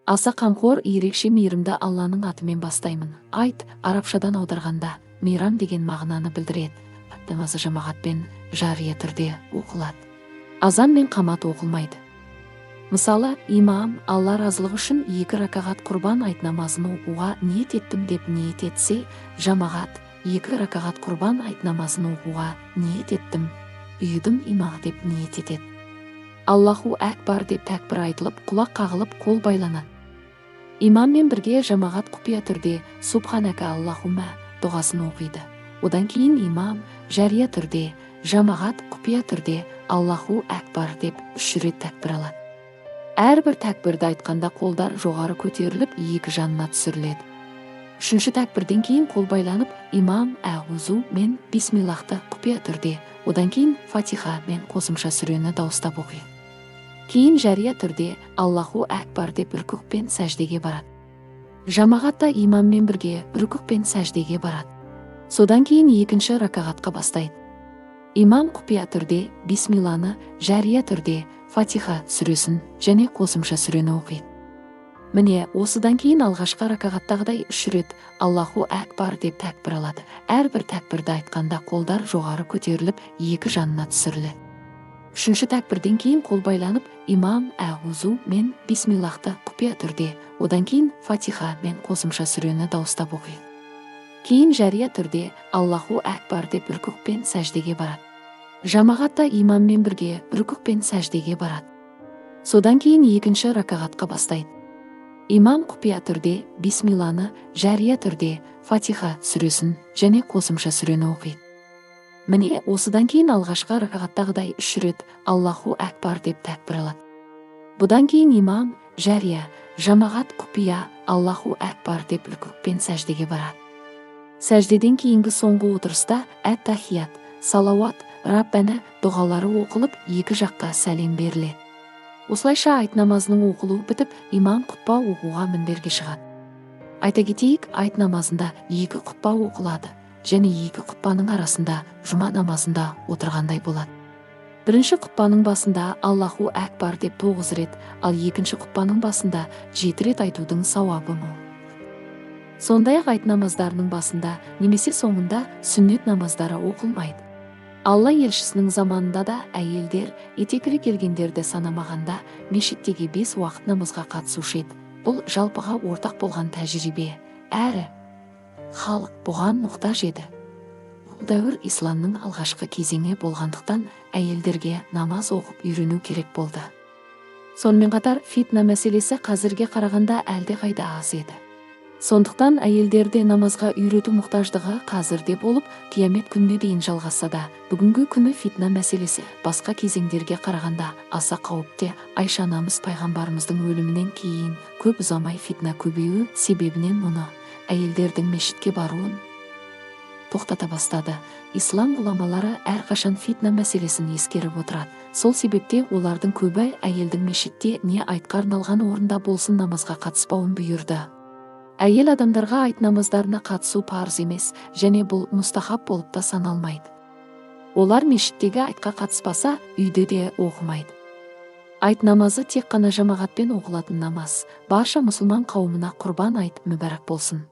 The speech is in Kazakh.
Аса қамқор, ерекше мейірімді Алланың атымен бастаймын. Айт, арабшадан аударғанда, мейрам деген мағынаны білдіреді. Намазы жамағатпен жария түрде оқылады. Азан мен қамат оқылмайды. Мысалы, имам Алла разылығы үшін 2 ракағат құрбан айт намазын оқуға ниет еттім деп ниет етсе, жамағат 2 ракағат құрбан айт намазын оқуға ниет еттім, ұйыдым имам деп ниет етеді. Аллаху әкбар деп тәкбір айтылып, құлақ қағылып, қол байланады. Имаммен бірге жамағат құпия түрде Субханака Аллахумма дұғасын оқиды. Одан кейін имам жария түрде, жамағат құпия түрде Аллаху әкбар деп 3 рет тәкбір алады. Әрбір тәкбірді айтқанда қолдар жоғары көтеріліп, екі жанына түсіріледі. 3-ші тәкбірден кейін қол байланып, имам әғузу мен бисмиллахты құпия түрде, одан кейін фатиха мен қосымша сүрені дауыстап оқиды. Кейін жария түрде Аллаху әкбар деп үркүк пен сәждеге барады. Жамағат та имаммен бірге үркүк пен сәждеге барады. Содан кейін 2-ші ракағатқа бастайды. Имам құпия түрде бисмилланы, жария түрде фатиха сүресін және қосымша сүрені оқиды. Міне, осыдан кейін алғашқы ракағаттағыдай 3 рет Аллаху әкбар деп тәкбір алады. Әрбір тәкбірді айтқанда қолдар жоғары көтеріліп, екі жанына түсіріледі. 3-ші тәкбірден кейін қол байланып, имам әғузу мен бисмиллахты құпия түрде, одан кейін фатиха мен қосымша сүрені дауыстап оқиды. Кейін жария түрде Аллаху әкбар деп үркүк пен сәждеге барады. Жамағат та имаммен бірге үркүк пен сәждеге барады. Содан кейін 2-ші ракағатқа бастайды. Имам құпия түрде бисмилланы, жария түрде фатиха сүресін және қосымша сүрені оқиды. Міне, осыдан кейін алғашқы ракағаттағыдай 3 рет Аллаху әкбар деп тәкбір алады. Бұдан кейін имам жария, жамағат құпия Аллаху әкбар деп үркүк пен сәждеге барады. Сәждеден кейінгі соңғы отырыста әт-тахият, салауат, Раббәна дұғалары оқылып, екі жаққа сәлем беріледі. Осылайша айт намазының оқылуы бітіп, имам құтпа оқуға мінберге шығады. Айта кетейік, айт намазында 2 құтпа оқылады және 2 құтпаның арасында жұма намазында отырғандай болады. Бірінші құтпаның басында Аллаху әкбар деп 9 рет, ал екінші құтпаның басында 7 рет айтудың сауабы мол. Сондай-ақ айт намаздарының басында немесе соңында сүннет намаздары оқылмайды. Алла елшісінің заманында да әйелдер етекілі келгендерді санамағанда мешіттегі 5 уақыт намазға қатысушы еді. Бұл жалпыға ортақ болған тәжірибе. Әрі халық бұған мұқтаж еді. Бұл дәуір исламның алғашқы кезеңі болғандықтан әйелдерге намаз оқып үйрену керек болды. Сонымен қатар фитна мәселесі қазірге қарағанда әлдеқайда аз еді. Сондықтан әйелдерді намазға үйрету мұқтаждығы қазірде болып, қиямет күніне дейін жалғасса да, бүгінгі күні фитна мәселесі басқа кезеңдерге қарағанда аса қауіпті. Айша анамыз пайғамбарымыздың өлімінен кейін көп ұзамай фитна көбеюі себебінен мұны әйелдердің мешітке баруын тоқтата бастады. Ислам ғұламалары әрқашан фитна мәселесін ескеріп отырады. Сол себепте олардың көбі әйелдің мешітте не айтқа арналған орында болсын намазға қатыспауын бұйырды. Әйел адамдарға айт намаздарына қатысу парыз емес, және бұл мұстахаб болып та саналмайды. Олар мешіттегі айтқа қатыспаса, үйде де оқымайды. Айт намазы тек қана жамағатпен оқылатын намаз. Барша мұсылман қауымына құрбан айт мүбәрак болсын.